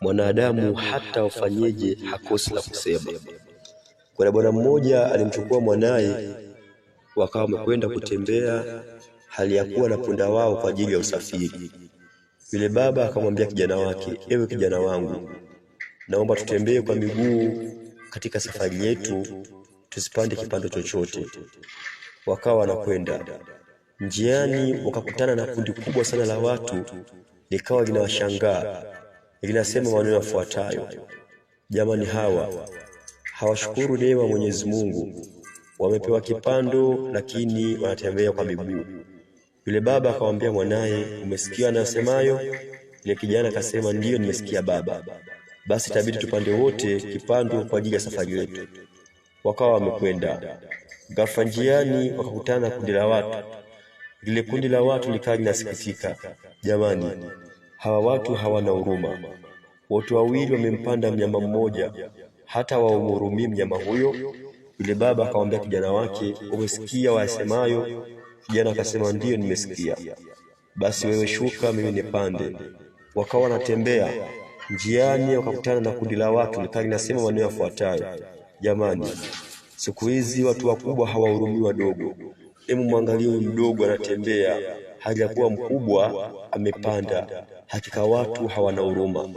Mwanadamu hata ufanyeje hakosi la kusema. Kuna bwana mmoja alimchukua mwanaye, wakawa wamekwenda kutembea hali ya kuwa na punda wao kwa ajili ya usafiri. Yule baba akamwambia kijana wake, ewe kijana wangu, naomba tutembee kwa miguu katika safari yetu, tusipande kipando chochote. Wakawa wanakwenda njiani, wakakutana na kundi kubwa sana la watu, likawa linawashangaa linasema maneno yafuatayo: jamani, hawa hawashukuru neema Mwenyezi Mungu, wamepewa kipando lakini wanatembea kwa miguu. Yule baba akamwambia mwanaye, umesikia anasemayo? Yule kijana akasema, ndiyo, nimesikia baba. Basi itabidi tupande wote kipando kwa ajili ya safari yetu. Wakawa wamekwenda. Ghafla njiani wakakutana na kundi la watu. Lile kundi la watu likawa linasikitika, jamani, hawa watu hawana huruma. Watu wawili wamempanda mnyama mmoja, hata wamhurumii mnyama huyo. Yule baba akamwambia kijana wake, umesikia wayasemayo? Kijana akasema, ndiyo, nimesikia. Basi wewe shuka, mimi nipande. Wakawa wanatembea njiani, wakakutana na kundi la watu likawa linasema maneno yafuatayo: jamani, siku hizi watu wakubwa hawahurumii wadogo. Hebu mwangalie huyu mdogo anatembea, hali ya kuwa mkubwa amepanda. Hakika watu hawana huruma.